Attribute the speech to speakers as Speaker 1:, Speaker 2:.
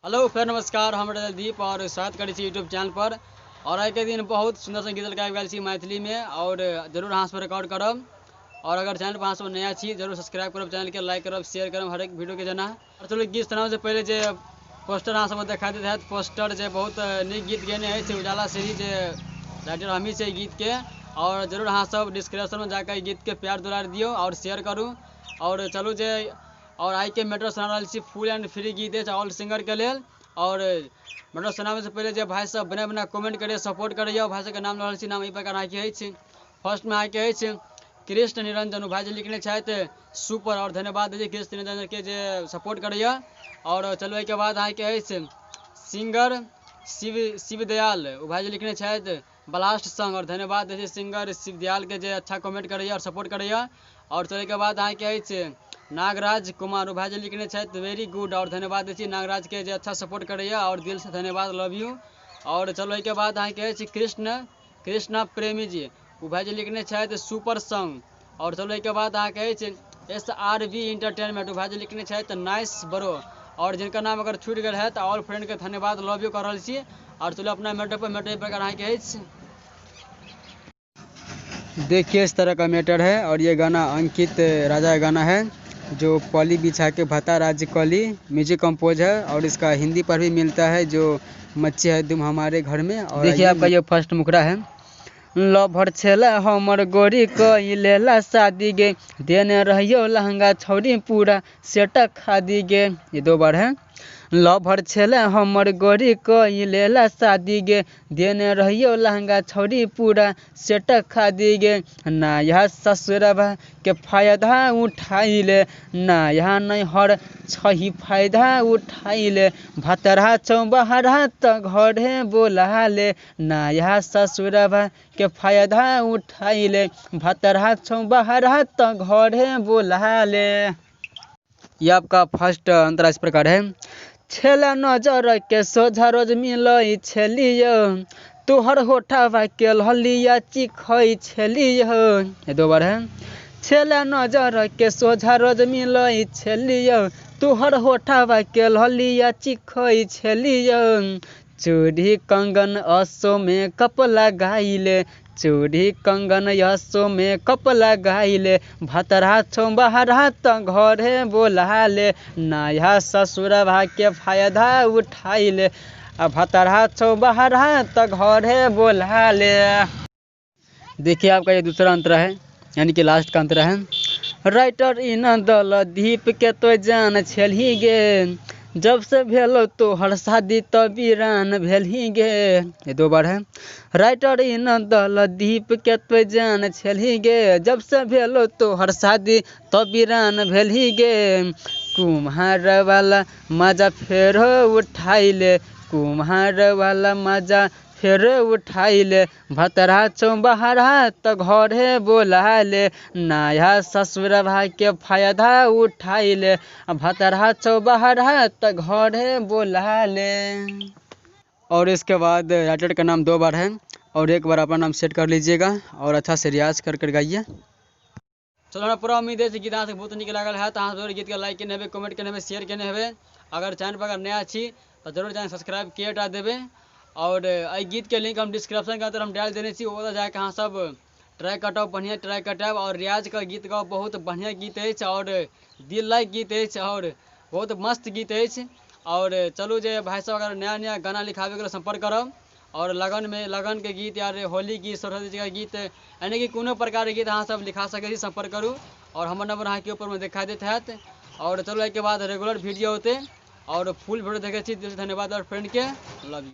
Speaker 1: Hello फेर नमस्कार, हम दीप और स्वागत करै छी यूट्यूब चैनल पर। और आइ के दिन बहुत सुंदर सन गीत गाबि गेल छी मैथिली में और जरूर अहाँ सब रिकॉर्ड करब। और अगर चैनल पर अहाँ सब नया छी जरूर सब्सक्राइब करब चैनल के, लाइक करब, शेयर करब हरेक वीडियो के जेना। और चलू गीत सुनाबै से पहिले जे पोस्टर अहाँ सब देखा दैत हैत, पोस्टर जे बहुत नीक गीत गेने अछि उजाला श्री जे राइटर हमही छै गीत के। और जरूर अहाँ सब डिस्क्रिप्शन में जाकर गीत के प्यार दुलार दियौ और शेयर करू। और चलू जे और आई के मैटर सुना रहल छी, फुल एंड फ्री गीत अछि ऑल सिंगर के लेल। और मैटर सुनाबै से पहिले जे भाई सब बना बना कमेंट करिए, सपोर्ट करिए, भाई सबके नाम रहल छी, नाम एहि प्रकार अहाँके अछि। फर्स्ट में अहाँके अछि कृष्ण निरंजन, भाई जी लिखने छथि सुपर, और धन्यवाद दै छी कृष्ण निरंजन के जे सपोर्ट करैए। और चलू एहिके बाद अहाँके अछि सिंगर शिवदयाल, ओ भाई जी लिखने छथि ब्लास्ट संग, और धन्यवाद दै छी सिंगर शिवदयाल के जे अच्छा कमेंट करैए और सपोर्ट करैए। और चलै के बाद अहाँके अछि नागराज कुमार, ओ भाई जी लिखने छथि वेरी गुड, और धन्यवाद दै छी नागराज के जे अच्छा सपोर्ट करैए और दिल से धन्यवाद, लव यू। और चलो एहिके बाद अहाँके अछि कृष्णा प्रेमी जी, ओ भाई जी लिखने छथि सुपर सॉन्ग। और चलो एहिके बाद अहाँके अछि SRB entertainment, ओ भाई जी लिखने छथि नाइस ब्रो। और जिनका नाम अगर छूटि गेल है तऽ ऑल फ्रेंड के धन्यवाद, लव यू कर रहल छी। और चलो अपना मैटर पर, मैटर प्रकार अहाँके अछि। देखिए इस तरह का मैटर है। और ये गाना अंकित राजा का गाना है जो पली बिछा के भता राज्य कली म्यूजिक कंपोज है। और इसका हिंदी पर भी मिलता है जो मच्छी है तुम हमारे घर में। और देखिए आपका ये फर्स्ट मुखड़ा है। लभर छेला हमर गोरी कई लेला शादी गे, देने रहियो लहंगा छौरी पूरा सेटा खादी गे। ये दो बार है। लभर छेला हमर गोरी कई लेला शादी गे, देने रहियो लहंगा छौरी पूरा सेटा खादी गे। ना यहाँ ससुरबा के फायदा उठाइले, ना यहाँ नैहर छही फायदा उठाइले, भतरा चौबहरा त घरे बोला ले। ना यहाँ ससुरबा के फायदा उठाइले, भतरा चौबहरा त घरे बोला ले। ये आपका फर्स्ट अंतरा इस प्रकार है। छेला नजर के सोझा रोज मिलै छेलियो, तोहर होठवा के लहलिया चिखै छेलियो। ये दो बार है। छेला नजर के सोझा रोज मिलै छेलियो, तोहर होठवा के लहलिया चिखै छेलियो। चूड़ी कंगन असो में कप लगाइले, चूड़ी कंगन यसो में कप लगाइले, भतरा चौबहरा त घरे बोलाले। नया ससुरबा के फायदा उठाइले, आ भतरा चौबहरा त घरे बोलाले। देखिए आपका ये दूसरा अंतरा है, यानी कि लास्ट का अंतरा है। राइटर इन दल दीप के तो जान छेलही गे, जब से भेलो तोहर शादी त वीरान भेलही गे। ये दो बार है। राइटर इन दल दीप के तो जान छेलही गे, जब से भेलो तोहर शादी त वीरान भेलही गे। कुम्हार वाला मजा फेरो उठाइले, कुम्हार वाला मजा फेरो उठाइले, भतरा चौबहरा त घरे बोलाले। नया ससुरबा के फायदा उठाइले, भतरा चौबहरा त घरे बोलाले। और इसके बाद राइटर का नाम दो बार है और एक बार अपना नाम सेट कर लीजिएगा और अच्छा से रियाज कर कर गाइए। चलो हमरा पूरा उम्मीद है गीत अहाँ बहुत नीक लागल है। अहाँ जरूर गीत के लाइक केने हेबै, कमेंट केने हेबै, शेयर केने हेबै। अगर चैनल पर अगर नया छी तऽ जरूर चैनल सब्सक्राइब के टा देबै। और एहि गीत के लिंक हम डिस्क्रिप्शन के अंदर हम डाल देने छी, ओतऽ जाके अहाँ सब ट्राई कटाउ, बढ़िया ट्राई कटायब और रियाज के गीत गाउ। बहुत बढ़िया गीत अछि और दिल लायक गीत अछि और बहुत मस्त गीत अछि। और चलू जे भाई सब अगर नया नया गाना लिखाबैके लेल संपर्क करब। और लगन में लगन के गीत या होली गीत, सरस्वती जी के गीत, यानी कि कोनो प्रकार के गीत अहाँ सब लिखा सकै छी, संपर्क करू। और हमर नंबर अहाँके ऊपर में देखा दैत हैत। और चलू एहिके बाद रेगुलर वीडियो होतै और फुल वीडियो देखै छी। दिल से धन्यवाद और फ्रेंड के, लव you.